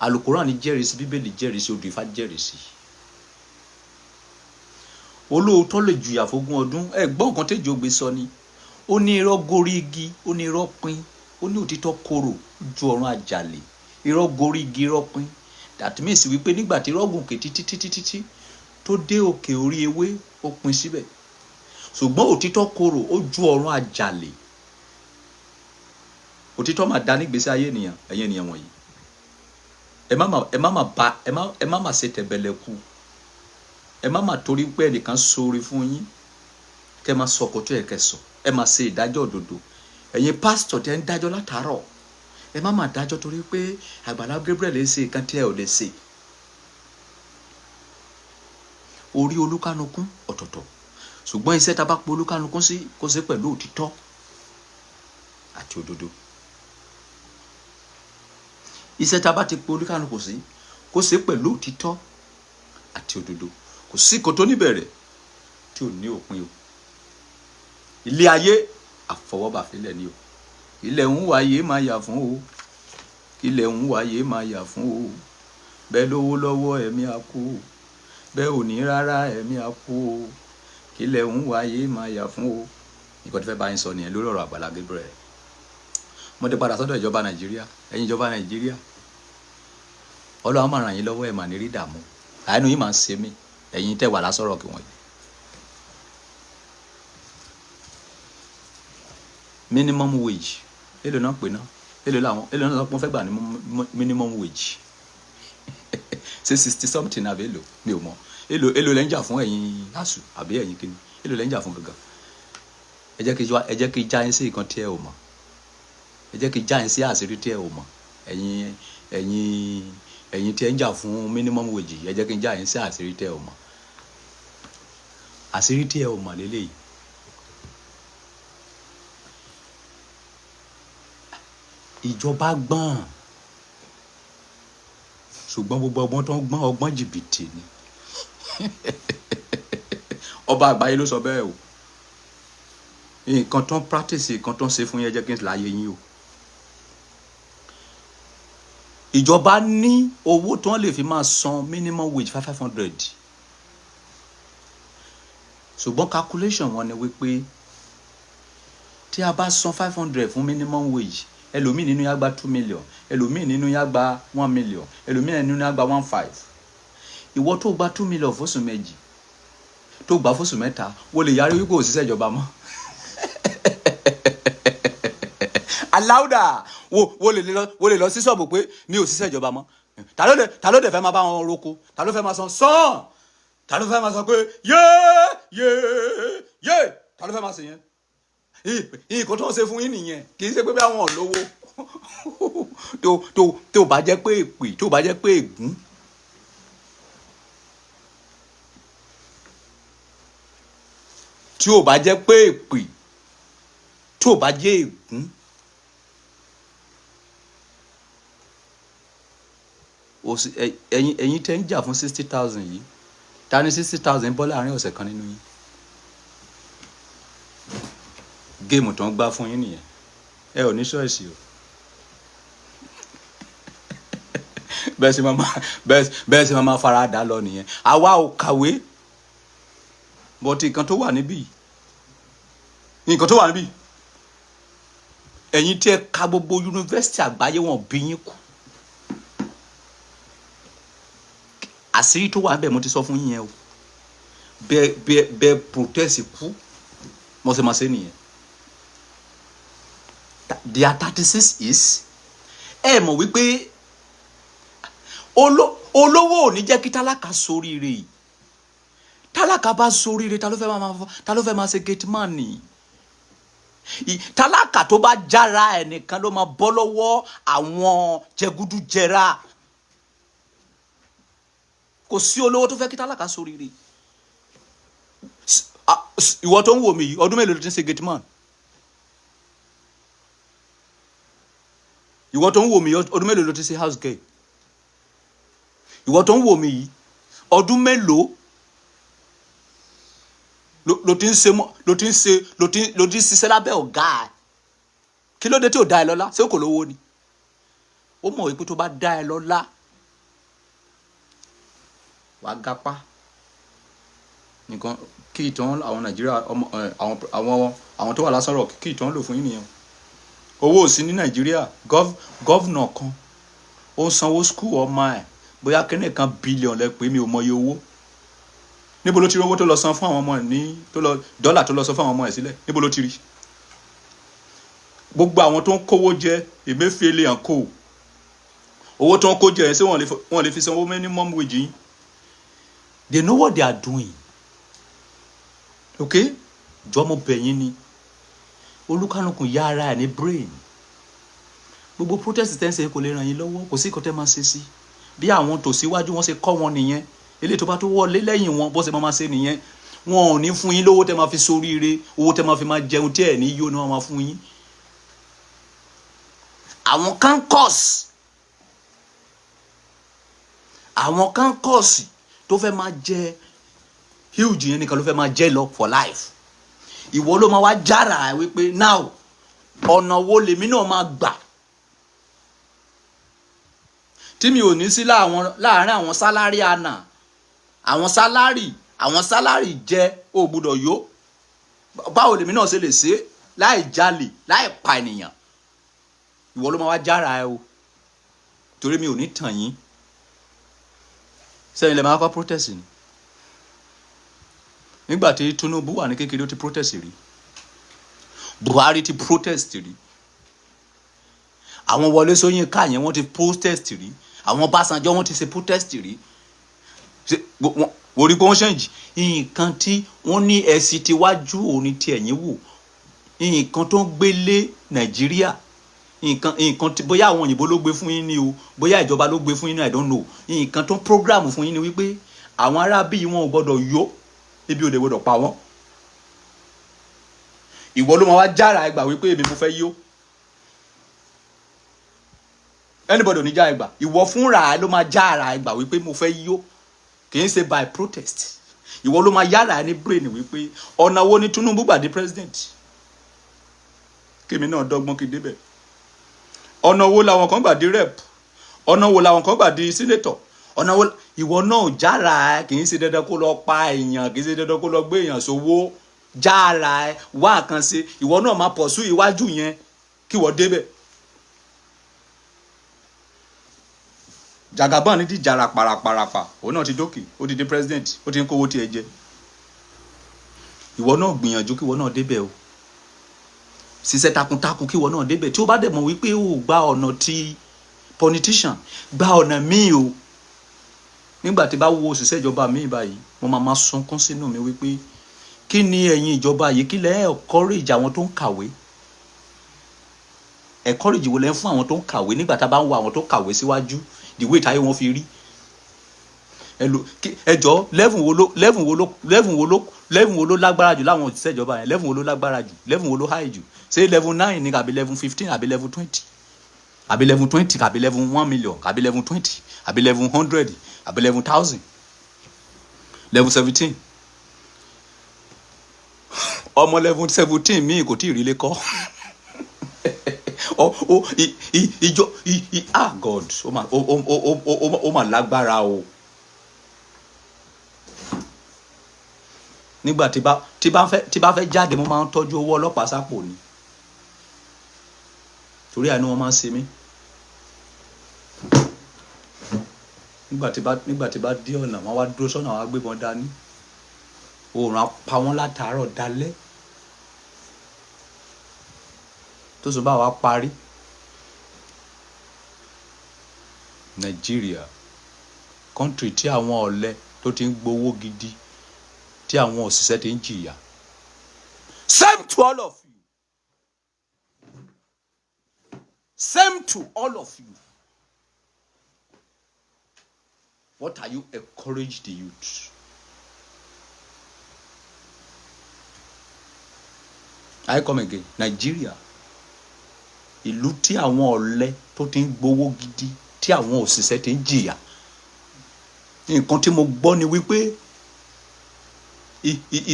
Àlùkùránì jẹ́rìí sí, Bíbélì jẹ́rìí sí, odù Ifá jẹ́rìí sí. Olóòótọ́ lè jùyà fógún ọdún. Ẹ gbọ́ nǹkan tẹ́jọ́ gbé sọ ni. Ó ní irọ́ gorí igi, ó ní irọ́ pín, ó ní òtítọ́ korò ju ọ̀run àjàlè. Irọ́ gorí igi, irọ́ pín. That means wípé nígbà tí irọ́ gùnkè títí títí títí tó dé òkè orí ewé, ó pín síbẹ̀. Ṣùgbọ́n òtítọ́ korò, ó ju ọ̀run àjàlè. Òtítọ́ máa da nígbésí ayé ènìyàn. Ẹ̀yin ènìyàn wọ̀nyí, ẹ má má ṣe tẹ̀bẹ̀lẹ̀kù. Ẹ má má torí pé ẹnìkan ṣoore fún yín kẹ́ má sọ ọkọ tó yẹ kẹ́ sọ. Ẹ má ṣe ìdájọ́ òdodo. Ẹ̀yin pásítọ̀ tẹ́ ń dájọ́ látàárọ̀, ẹ má má dájọ́ torí pé Àgbàlá Gabriel lè ṣe nǹkan tí ẹ ò lè ṣe. Orí olúkánukún ọ̀tọ̀ọ̀tọ̀, ṣùgbọ́n iṣẹ́ tá a bá pe olúkánukún sí, kó ṣe pẹ̀lú òtítọ́ àti òdodo. Iṣẹ́ tá a bá ti pe olúkánukún sí, kó ṣe pẹ̀lú òtítọ́ àti òdodo. Kò sí kò tó níbẹ̀rẹ̀ tí ò ní òpin o. Ilé ayé àfọwọ́bà fílẹ̀ ni o. Ilẹ̀ ń wáyé máa yà fún o, ilẹ̀ ń wáyé máa yà fún o. Bẹ́ẹ̀ lówó lọ́wọ́, ẹ̀mí á kú o. Bẹ́ẹ̀ ò ní rárá, ẹ̀mí á kú o. Ilẹ̀ ń wáyé máa yà fún o. Nǹkan tí fẹ́ bá yín sọ nìyẹn lórí ọ̀rọ̀ Àgbàlá Gabriel. Mo ti padà sọ́dọ̀ ìjọba Nàìjíríà. Ẹ̀yin ìjọba Nàìjíríà, Ọlọ́run máa ràn yín lọ́wọ́, ẹ̀ mà ní rí dààmú. Àánú yín máa ń ṣe mí, ẹ̀yin tẹ́ wà lásọ̀rọ̀ kí wọ̀nyí. Minimum wage, èló náà pè náà? Èló làwọn, èló náà wọ́n fẹ́ gbà ní minimum wage? Ṣé 60 something àbí èló? Mi ò mọ̀. Èló lẹ́ ń jà fún, ẹ̀yin ASUU àbí ẹ̀yin kíni? Èló lẹ́ ń jà fún gangan? Ẹ jẹ́ kí já yín sí nǹkan tí ẹ ò mọ̀. Ẹ jẹ́ kí já yín sí àṣírí tí ẹ ò mọ̀. Ẹ̀yin tí ẹ ń jà fún minimum wage, ẹ jẹ́ kí n já yín sí àṣírí tí ẹ ò mọ̀. Àṣírí tí ẹ ò mọ̀ lélẹ́yìí. Ìjọba gbọ́n, ṣùgbọ́n gbogbo ọgbọ́n tó ń gbọ́n, ọgbọ́n jìbìtì ni. Ọba àgbáyé ló sọ bẹ́ẹ̀ o. Nǹkan tó ń practice, nǹkan tó ń ṣe fún yẹn, jẹ́ kí n láyé yín o. Ìjọba ní owó tí wọ́n lè fi máa san minimum wage 500, ṣùgbọ́n calculation wọn ni wípé tí a bá san 500 fún minimum wage, ẹlòmíì nínú yá gba 2 million, ẹlòmíì nínú yá gba 1 million, ẹlòmíì nínú yá gba 1.5. Ìwọ tó gba 2 million fóṣù 2, tó gbà fóṣù 3, wọ́n lè yarí wípé òṣìṣẹ́ ìjọba mọ́. Aláùdà wo lè lọ sí ṣọ́ọ̀bù pé mi ò ṣiṣẹ́ ìjọba mọ́. Ta ló dẹ̀ fẹ́ máa bá wọn roko? Ta ló fẹ́ máa san sàn? Ta ló fẹ́ máa sọ pé yé yé yé? Ta ló fẹ́ máa ṣe yẹn? Nǹkan tó ń ṣe fún yín nìyẹn. Kì í ṣe pé bí àwọn ò lówó tó bá jẹ́ pé èpè, tó bá jẹ́ pé ègún. Tí ò bá jẹ́ pé èpè, tí ò bá jẹ́ ègún, ẹ̀yin tẹ́ ń jà fún 60,000 yìí, ta ni 60,000 bọ́ láàrin ọ̀sẹ̀ kan nínú yín? Game tó ń gbá fún yín nìyẹn. Ẹ ò ní ṣọ́ọ̀ṣì o. Bẹ́ẹ̀ sì máa fara dà lọ nìyẹn. Àwa ò kàwé, but nǹkan tó wà níbí, nǹkan tó wà níbí, ẹ̀yin tí ẹ ka gbogbo yunifásitì àgbáyé, wọn bí yín kú. Àṣírí tó wà níbẹ̀ mo ti sọ fún yín yẹn o. Bẹ́ẹ̀ bẹ́ẹ̀ bẹ́ẹ̀, protest kú mọ̀sẹ̀mọ̀sẹ̀ nìyẹn. Their 36 is, ẹ mọ̀ wípé olówó ò ní jẹ́ kí tálákà ṣoríire. Tálákà bá ṣoríire, ta ló fẹ́ máa ṣe gate man ni? Tálákà tó bá jára ẹnìkan ló máa bọ́ lọ́wọ́ àwọn jẹgúdújẹrá. Kò sí olówó tó fẹ́ kí tálákà ṣoríire. Ìwọ tó ń wò mí yìí, ọdún mélòó ló ti ń ṣe gate man? Ìwọ tó ń wò mí yìí, ọdún mélòó ló ti ń ṣe house girl? Ìwọ tó ń wò mí yìí, ọdún mélòó ló ti ń ṣe ló ti ń ṣe ló ti ń ṣiṣẹ́ lábẹ́ ọ̀gá ẹ̀? Kí ló dé tí ò dá ẹ lọ́lá? Ṣé kò lówó ni? Ó mọ̀ wípé tó bá dá ẹ lọ́lá, wàá gapá nìkan. Kí ìtàn àwọn Nàìjíríà ọmọ ẹ, àwọn tó wà lásọ̀rọ̀, kí ìtàn lò fún yín nìyẹn. Owó ò sí ní Nàìjíríà. Governor kan ó ń sanwó school ọmọ ẹ̀, bóyá kíní kan billion lẹ pé, mi ò mọye owó. Níbo ló ti rí owó tó lọ san fún àwọn ọmọ ẹ̀ ní tó lọ dọ́là tó lọ san fún àwọn ọmọ ẹ̀ sílẹ̀? Níbo ló ti rí? Gbogbo àwọn tó ń kówó jẹ, Emefiele and co, owó tó ń kó jẹ ṣé wọ́n lè fi sanwó minimum wage yín? They know what they are doing, okay? Jọmọ bẹ̀yìn ni olúkálùkù yá ara ẹ̀ ní brain. Gbogbo protest tẹ́ ń ṣe kò lè ràn yín lọ́wọ́. Kò sí nǹkan tẹ́ máa ṣe sí. Bí àwọn tò síwájú wọn ṣe kọ́ wọn nìyẹn. Eléyìí tó bá tó wọlé lẹ́yìn wọn, bó ṣe máa ṣe nìyẹn. Wọn ò ní fún yín lówó tẹ́ máa fi soríire. Owó tẹ́ máa fi máa jẹun tí ẹ̀ ní yó ni wọ́n máa fún yín. Àwọn kankọ́s tó fẹ́ máa jẹ huge yẹn nìkan ló fẹ́ máa jẹ lọ for life. Ìwọ ló máa wá jára ẹ wípé, now, ọ̀nà wo lèmi náà máa gbà tí mi ò ní sí láàárín àwọn salary àná, àwọn salary jẹ ò gbúdọ̀ yó? Báwo lèmi náà ṣe lè ṣe láì jalè, láì pa ènìyàn? Ìwọ ló máa wá jára ẹ o, torí mi ò ní tàn yín. Sẹ́yìn lè máa kọ́ protest ni. Nígbà tí Tinubu wà ní kékeré, ó ti protest rí. Buhari ti protest rí. Àwọn Wọlé Ṣóyínká yẹn, wọ́n ti protest rí. Àwọn Ọbásanjọ́, wọ́n ti ṣe protest rí. Wò rí pé wọ́n ṣẹ̀ǹjì nǹkan tí wọ́n ní ẹ̀sìn tiwájú òní ti ẹ̀yìn wò, nǹkan tó ń gbélé Nàìjíríà, nǹkan tí bóyá àwọn òyìnbó ló gbé fún yín ni o, bóyá ìjọba ló gbé fún yín ni, I don't know. Nǹkan tó ń program fún yín ni wípé àwọn ará bíi wọn ò gbọdọ̀ yó, ebi ò dẹ̀ gbọdọ̀ pa wọ́n. Ìwọ ló máa wá jára ẹgbà wípé èmi mo fẹ́ yó. Anybody ò ní já ẹgbà. Ìwọ fúnra ẹ ló máa jára ẹgbà wípé mo fẹ́ yó. Kì í ṣe by protest. Ìwọ ló máa yára ẹ ní brain wípé ọ̀nà wo ni Tinubu gbà di president, kémi náà dọ́gbọ́n kí n débẹ̀. Ọ̀nà wo làwọn kan gbà di rep? Ọ̀nà wo làwọn kan gbà di senator? Ọ̀nà wo ìwọ náà jára ẹ? Kì í ṣe dandan kó lọ pa èèyàn, kì í ṣe dandan kó lọ gbé èèyàn sówó. Jára ẹ wá kan ṣe. Ìwọ náà máa pọ̀ sí iwájú yẹn kí wọ́n débẹ̀. Jagaban ní ti jara paraparapa, òun náà ti dókè, ó ti di president, ó ti ń kówó tiẹ̀ jẹ. Ìwọ náà gbìyànjú kí ìwọ náà débẹ̀ o. Ṣiṣẹ́ takuntakun kí ìwọ náà débẹ̀. Tí o bá dẹ̀ mọ̀ wípé o gba ọ̀nà ti politician, gba ọ̀nà míì o. Nígbà tí bá wo òṣìṣẹ́ ìjọba míì báyìí, mo máa sunkún sínú mi wípé, kí ni ẹ̀yin ìjọba yìí, kí lẹ́ encourage àwọn tó ń kàwé? Encourage wo lẹ́ ń fún àwọn tó ń kàwé nígbà tá a bá ń wo àwọn tó kàwé síwájú, the way táyé wọn fi rí? Ẹ lo ẹ jọ, level wo ló level wo ló level wo ló level wo ló lágbára jù láwọn òṣìṣẹ́ ìjọba yẹn? Level wo ló lágbára jù? Level wo ló high jù? Ṣé level 9 ni, àbí level 15, àbí level 20, àbí level 20, àbí level 1 million, àbí level 20, àbí level 100, àbí level 1000, level 17? Ọmọ level 17 míì kò tí ì rí ilé kọ́. Ọ ó ìjọ i ah, God, ó mà ó ó ó ó ó ó mà lágbára o. Nígbà tí bá fẹ́ jáde, mo máa ń tọ́jú owó ọlọ́pàá sápò ni, torí àánú wọn máa ń ṣe mí. Nígbà tí bá dé ọ̀nà, wọn wá dúró sọ́nà, wọn á gbébọn dání, oòrùn á pa wọ́n látàárọ̀ dalẹ́. Tó sùn bá wa parí. Nàìjíríà, country tí àwọn ọ̀lẹ tó ti ń gbowó gidi, tí àwọn òṣìṣẹ́ ti ń jìyà. Same to all of you, same to all of you. What are you encourage the youth? I come again. Nigeria, ìlú tí àwọn ọ̀lẹ tó ti ń gbowó gidi, tí àwọn òṣìṣẹ́ ti ń jìyà. Nǹkan tí mo gbọ́ ni wípé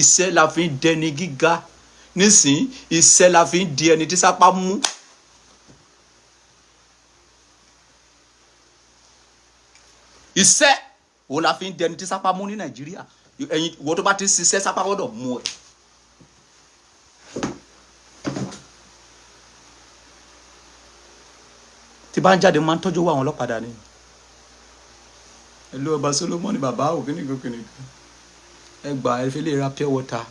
iṣẹ́ la fi ń dẹni gíga. Nísìnyí, iṣẹ́ la fi ń di ẹni tí sápá mú. Iṣẹ́ wo la fi ń dẹni tí sápá mú ní Nàìjíríà? Ẹ̀yin ìwọ tó bá ti ń ṣiṣẹ́, sápá gbọ́dọ̀ mú ẹ. Tí bá ń jáde, mo máa ń tọ́jú owó àwọn ọlọ́pàá dání. Ẹlú ọba Solomoni, bàbá ò kíni kan kíni kan, ẹ gbà, ẹ fi lè ra pure water,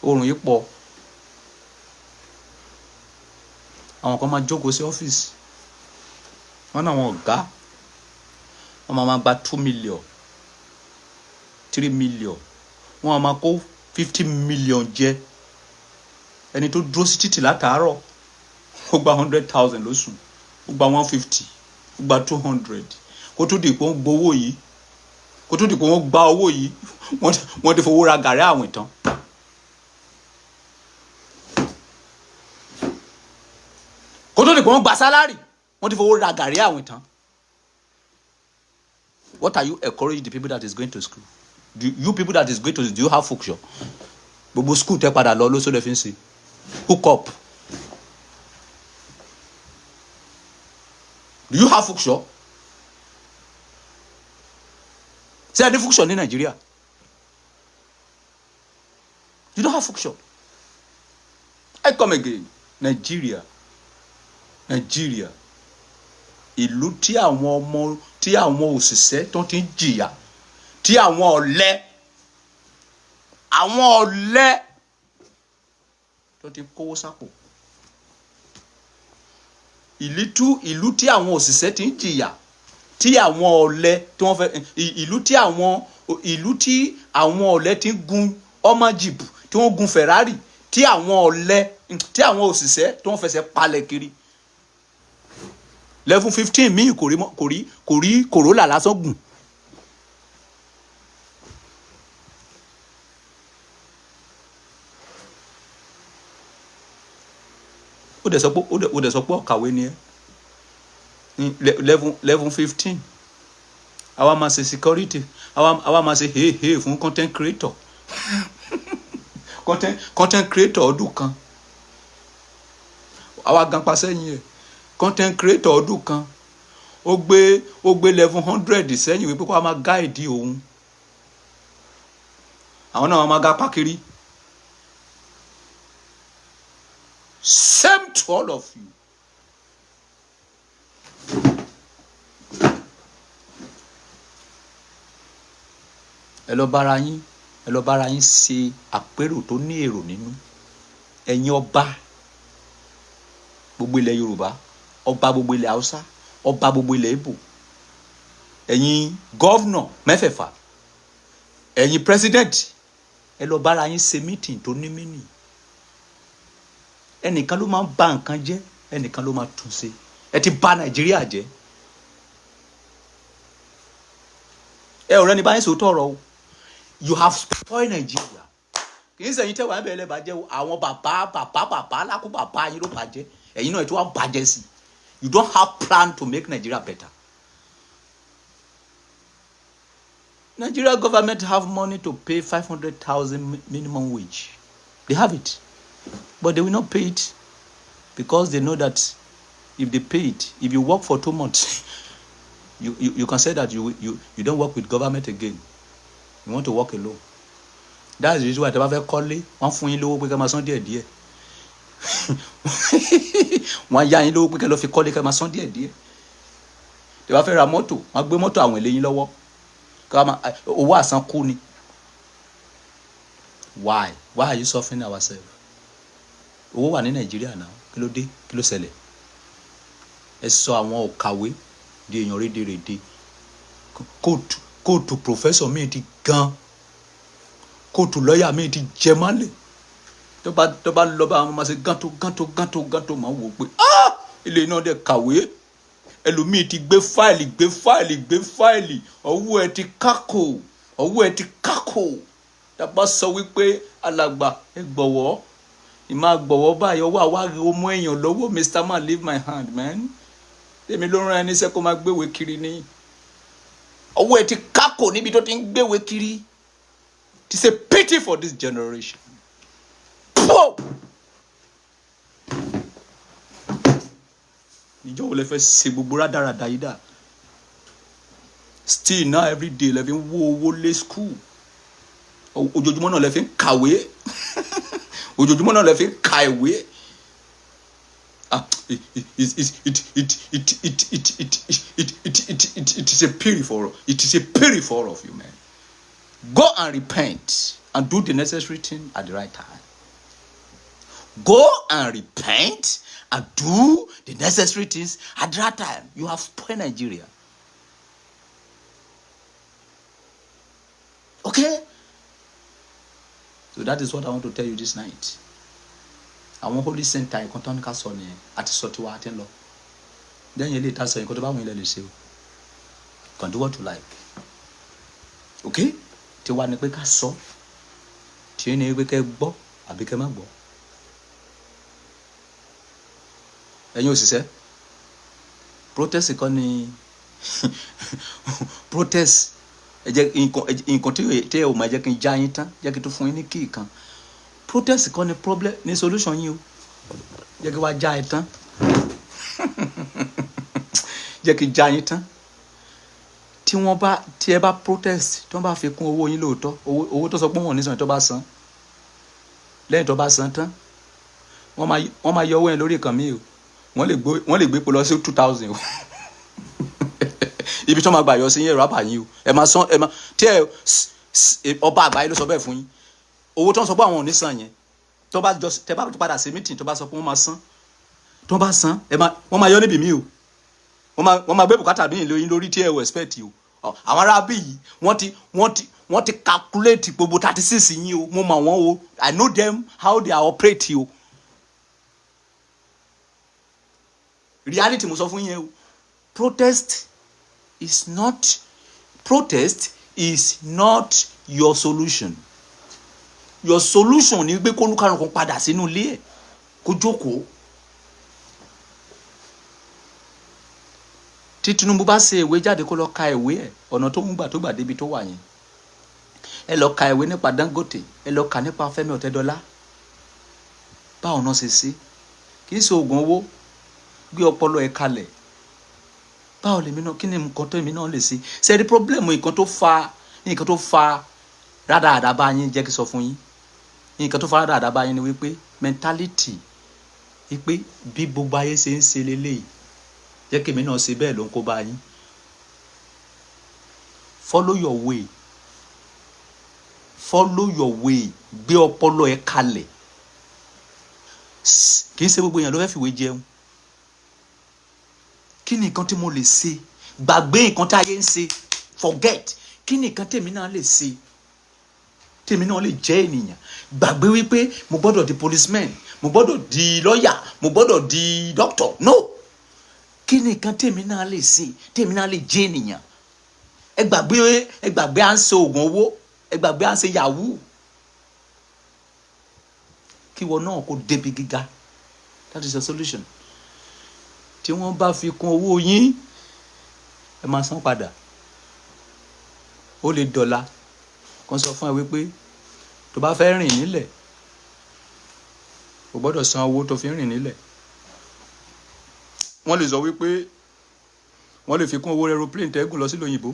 oòrùn yìí pọ̀. Àwọn kan máa jókòó sí ọ́fíìsì wọn náà, àwọn ọ̀gá wọn máa gba 2 million, 3 million, wọn máa kó 50 million jẹ. Ẹni tó dúró sí títì látàárọ̀, ó gba 100,000 lóṣù, ó gba 150, ó gba 200. Kó tó di pé ó ń gbowó yìí, kó tó di pé wọ́n gba owó yìí, wọ́n ti fowó ra gàrí àwìn tán. Kó tó di pé wọ́n gba salary, wọ́n ti fowó ra gàrí àwìn tán. What are you encouraging the people that is going to school? Do you people that is going to, do you have function? Gbogbo school tẹ́ padà lọ lóṣù lè fi ń ṣe hook up. Do you have function? Ṣé ẹ ní function ní Nàìjíríà? You don't have function. I come again. Nigeria, Nigeria, ìlú tí àwọn ọmọ, tí àwọn òṣìṣẹ́ tó ti ń jìyà, tí àwọn ọ̀lẹ tó ti ń kówó sápò. Ìlú tí àwọn òṣìṣẹ́ ti ń jìyà, tí àwọn ọ̀lẹ tí wọ́n fẹ́, ìlú tí àwọn ọ̀lẹ ti ń gun ọmọ jeep, tí wọ́n gun Ferrari, tí àwọn ọ̀lẹ, tí àwọn òṣìṣẹ́ tí wọ́n fẹsẹ̀ palẹ̀ kiri. Level 15 míì kò rí kò rí Corolla lásán gùn. Ó dẹ̀ sọ pé ọ̀kàwé ni ẹ́ ní level 15. Àwa máa ṣe security, àwa máa ṣe hey hey fún content creator, content creator ọdún kan. Àwa gan pa sẹ́yìn ẹ̀. Content creator ọdún kan, ó gbé level 100 sẹ́yìn wípé kó a máa guide òun. Àwọn náà wọ́n máa ga pákiri. Same to all of you. Ẹ lọ bára yín ṣe àpérò tó ní èrò nínú. Ẹ̀yin ọba gbogbo ilẹ̀ Yorùbá, ọba gbogbo ilẹ̀ Haúsá, ọba gbogbo ilẹ̀ Ìgbò, ẹ̀yin governor mẹ́fẹ̀ẹ̀fà, ẹ̀yin president, ẹ lọ bára yín ṣe meeting tó ní meaning. Ẹnìkan ló máa ń ba nǹkan jẹ́, ẹnìkan ló máa tún ṣe. Ẹ ti bà Nàìjíríà jẹ́. Ẹ ọ̀rẹ́ ni báyìí sòótọ́ ọ̀rọ̀ o. You have spoiled Nigeria. Kì í sẹ́yìn tẹ́wàá ẹ̀bẹ̀ ẹlẹ́bàjẹ́ o. Àwọn bàbá bàbá bàbá lákú bàbá yín ló bàjẹ́. Ẹ̀yin náà ẹ̀ tí wọ́n bàjẹ́ sí. You don't have plan to make Nigeria better. Nigeria government have money to pay 500,000 minimum wage. They have it, but they will not pay it because they know that if they pay it, if you work for 2 months, you can say that you don't work with government again. You want to work alone. That's the reason why tẹ́ bá fẹ́ kọ́lé, wọ́n fún yín lówó pé kẹ́ máa san díẹ̀ díẹ̀. Wọ́n á yá yín lówó pé kẹ́ lọ fi kọ́lé, kẹ́ máa san díẹ̀ díẹ̀. Tẹ́ bá fẹ́ ra mọ́tò, wọ́n á gbé mọ́tò àwọn eléyín lọ́wọ́. Ká máa owó àsankú ni. Why? Why are you suffering ourselves? Owó wà ní Nàìjíríà náà. Kí ló dé? Kí ló ṣẹlẹ̀? Ẹ sọ àwọn òkàwé di èèyàn rédèrèdè. Kóòtù professor míì ti gan. Kóòtù lọ́ọ̀yà míì ti jẹ mọ́lẹ̀. Tó bá lọ bá àwọn ọmọ ṣe gánto gánto gánto gánto, máa wò pé, ah, ilé náà dẹ̀ kàwé. Ẹlòmíì ti gbé fáìlì, gbé fáìlì, gbé fáìlì, ọwọ́ ẹ ti kákò, ọwọ́ ẹ ti kákò. Tàbá sọ wípé alàgbà, ẹ gbọ̀wọ́, ìmáa gbọ̀wọ́ báyìí, ọwọ́ àwa ọmọ èèyàn lọ́wọ́. Mr Man, leave my hand, man. Èmi ló rán ẹni iṣẹ́ kó máa gbéwèé kiri ní. Ọwọ́ ẹ ti kákò níbi tó ti ń gbéwèé kiri. It is a pity for this generation. Poor! Ìjọ wo lẹ fẹ́ ṣe gbogbo rádaràda yìí dà? Still now, every day lẹ fi ń wó owó lé school. Ojoojúmọ́ náà lẹ fi ń kàwé, ojoojúmọ́ náà lẹ fi ń ka ìwé. Ah, it it it it it it it it it it it it it it is a pity for it is a pity for all of you, man. Go and repent and do the necessary thing at the right time. Go and repent and do the necessary things at the right time. You have spoiled Nigeria. Okay? So that is what I want to tell you this night. Àwọn holy center, nǹkan tó ń ká sọ nìyẹn. Àti sọ tiwa, àti ń lọ. Lẹ́yìn eléyìí tá a sọ, nǹkan tó bá wùn ilẹ̀ lè ṣe o. You can do what you like. Okay? Tiwa ni pé ká sọ. Tí ní pé kẹ́ gbọ́ àbí kẹ́ má gbọ́. Ẹ̀yin òṣìṣẹ́, protest kọ́ ni protest. Ẹ jẹ́ nǹkan tí ẹ ò máa jẹ́ kí n já yín tán, jẹ́ kí n tún fún yín ní key kan. Protest kọ́ ni problem, ní solution yín o. Jẹ́ kí wá já ẹ tán, jẹ́ kí n já yín tán. Tí wọ́n bá, tí ẹ bá protest, tí wọ́n bá fi kún owó yín lóòótọ́, owó tó sọ pé wọ́n ò ní san, tó bá san, lẹ́yìn tó bá san tán, wọ́n máa yọ owó yẹn lórí ìkànnì o. Wọ́n lè gbé epo lọ sí 2,000 o. Ibi tí wọ́n máa gbà yọ sí yẹn, rà yín o. Ẹ máa san, ẹ máa tí ẹ ọba àgbáyé ló sọ bẹ́ẹ̀ fún yín. Owó tó ń sọ pé àwọn ò ní san yẹn, tó bá jọ tẹ bá padà sí meeting, tó bá sọ pé wọ́n máa san, tó bá san, ẹ máa wọ́n máa yọ níbi mí o. Wọ́n máa gbé bùkátà míì lóyún lórí tí ẹ ò expect o. Àwọn ará bí yìí, wọ́n ti calculate gbogbo 36 yín o. Mo mọ̀ wọ́n o. I know them, how they are operate o. Reality mo sọ fún yín o. Protest is not your solution. Your solution ni pé kólúkàlùkù padà sínú ilé ẹ̀, kó jókòó. Tí Tinubu bá ṣe ìwé jáde, kó lọ ka ìwé ẹ̀, ọ̀nà tó ń gbà tó gbà débi tó wà yẹn. Ẹ lọ ka ìwé nípa Dangote, ẹ lọ kà nípa Fẹ́mi Ọ̀tẹ́dọ́lá. Báwo náà ṣe ṣe? Kì í ṣe oògùn owó. Gbé ọpọlọ ẹ kalẹ̀. Báwo lèmi náà, kí ni nǹkan tó èmi náà lè ṣe? Ṣe rí problem, nǹkan tó fa rádaràdà bá yín, jẹ́ kí sọ fún yín, nǹkan tó fa rádaràdà bá yín ni wípé mentality wípé bí gbogbo ayé ṣe ń ṣe leléyìí, jẹ́ kí èmi náà ṣe bẹ́ẹ̀, ló ń kó bá yín. Follow your way, follow your way. Gbé ọpọlọ ẹ kalẹ̀. Kì í ṣe gbogbo èèyàn ló fẹ́ fìwé jẹun. Kí ni nǹkan tí mo lè ṣe? Gbàgbé nǹkan tí ayé ń ṣe, forget. Kí ni nǹkan tèmi náà lè ṣe, tèmi náà lè jẹ́ ènìyàn? Gbàgbé wípé mo gbọ́dọ̀ di policeman, mo gbọ́dọ̀ di lawyer, mo gbọ́dọ̀ di doctor. No, kí ni nǹkan tèmi náà lè ṣe, tèmi náà lè jẹ́ ènìyàn? Ẹ gbàgbé, ẹ gbàgbé à ń ṣe oògùn owó, ẹ gbàgbé à ń ṣe yahoo. Kí wọn náà kó débi gíga, that is the solution. Tí wọ́n bá fi kún owó yín, ẹ máa san padà. Ó lè dọ̀la kó sọ fún ẹ wípé tó bá fẹ́ rìn nílẹ̀, o gbọ́dọ̀ san owó tó fi ń rìn nílẹ̀. Wọ́n lè sọ wípé wọ́n lè fi kún owó aeroplane tẹ́gùn lọ sílùú òyìnbó.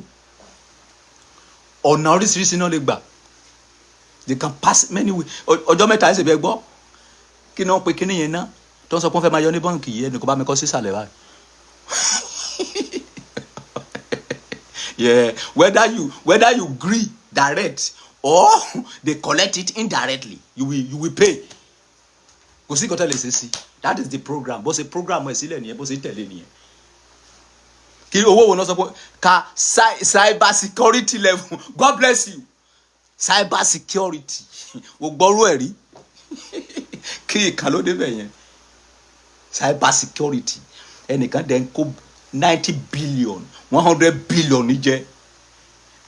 Ọ̀nà oríṣiríṣi náà lè gbà. They can pass many way. Ọjọ́ 3 ẹ̀sẹ̀ bẹ́ẹ̀ gbọ́ kí ni wọ́n pe kíní yẹn náà tó ń sọ pé wọ́n fẹ́ máa yọ ní báǹkì yìí? Ẹnì kan bá mi kọ́ sísàlẹ̀ báyìí. Yeah, whether you gree direct or they collect it indirectly, you will pay. Kò sí nǹkan tó lè ṣe sí. That is the program. Bó ṣe program ẹ̀ sílẹ̀ nìyẹn, bó ṣe tẹ̀lé nìyẹn. Kí owó wo náà sọ pé ka cyber security level? God bless you. Cyber security, o gbọ́rú ẹ̀ rí? Kí ìkan ló débẹ̀ yẹn? Cyber security, ẹnìkan dẹ̀ ń kó 90 billion, 100 billion níjẹ́,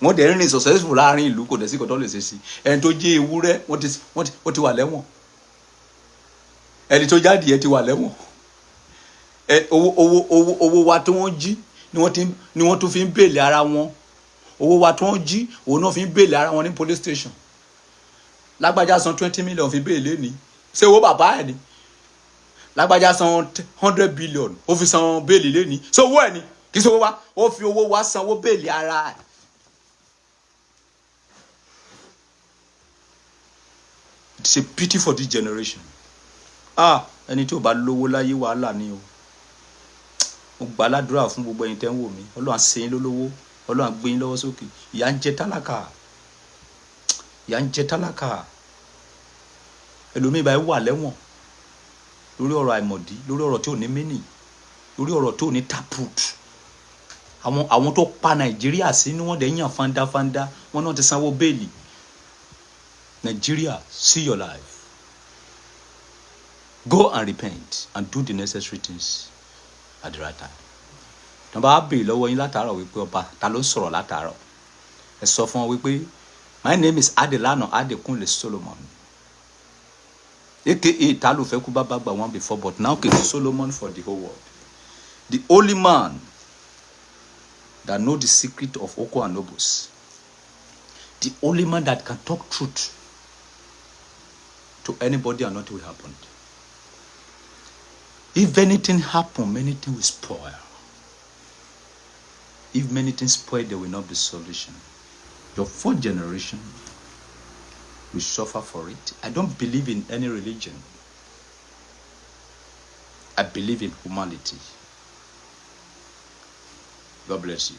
wọ́n dẹ̀ ń rìn successful láàrin ìlú. Kò dẹ̀ sí nǹkan tó lè ṣe sí. Ẹni tó jí ewúrẹ́, wọ́n ti wà lẹ́wọ̀n. Ẹni tó jáde ẹ ti wà lẹ́wọ̀n. Ẹ owó wa tí wọ́n jí ni wọ́n tún fi ń bail ara wọn. Owó wa tí wọ́n jí, òun náà fi ń bail ara wọn ní police station. Lágbájá san 20 million fi bail ní. Ṣé owó bàbá ẹ̀ ni? Lágbájá san 100 billion, ó fi san bail lẹ́ni. Ṣé owó ẹ̀ ni? Kì í ṣe owó wa. Ó fi owó wa sanwó bail ara ẹ̀. It's a pity for this generation. Ah, ẹni tí ò bá lówó láyé, wàhálà ni o. Mo gbà ládùúrà fún gbogbo ẹ̀yin tẹ́ ń wò mí, Ọlọ́run á ṣe yín lólówó, Ọlọ́run á gbé yín lọ́wọ́ sókè. Ìyà ń jẹ tálákà, ìyà ń jẹ tálákà. Ẹlòmíì báyìí wà lẹ́wọ̀n lórí ọ̀rọ̀ àìmọ̀dí, lórí ọ̀rọ̀ tí ò ní mínì, lórí ọ̀rọ̀ tí ò ní taproot. Àwọn tó pa Nàìjíríà sínú wọn dẹ̀ yàn fandafanda, wọn náà ti sanwó bail. Nigeria, see your life. Go and repent and do the necessary things at the right time. Tí wọ́n bá béèrè lọ́wọ́ yín látàárọ̀ wípé ọba ta ló ń sọ̀rọ̀ látàárọ̀, ẹ sọ fún wọn wípé my name is Adelana Adekunle Solomon, aka ta ló fẹ́ kú bàbá gbà one before, but now King Solomon for the whole world, the only man that know the secret of Oko and Obos, the only man that can talk truth to anybody and nothing will happen. If anything happen, many things will spoil. If many things spoil, there will not be solution. Your fourth generation will suffer for it. I don't believe in any religion. I believe in humanity. God bless you.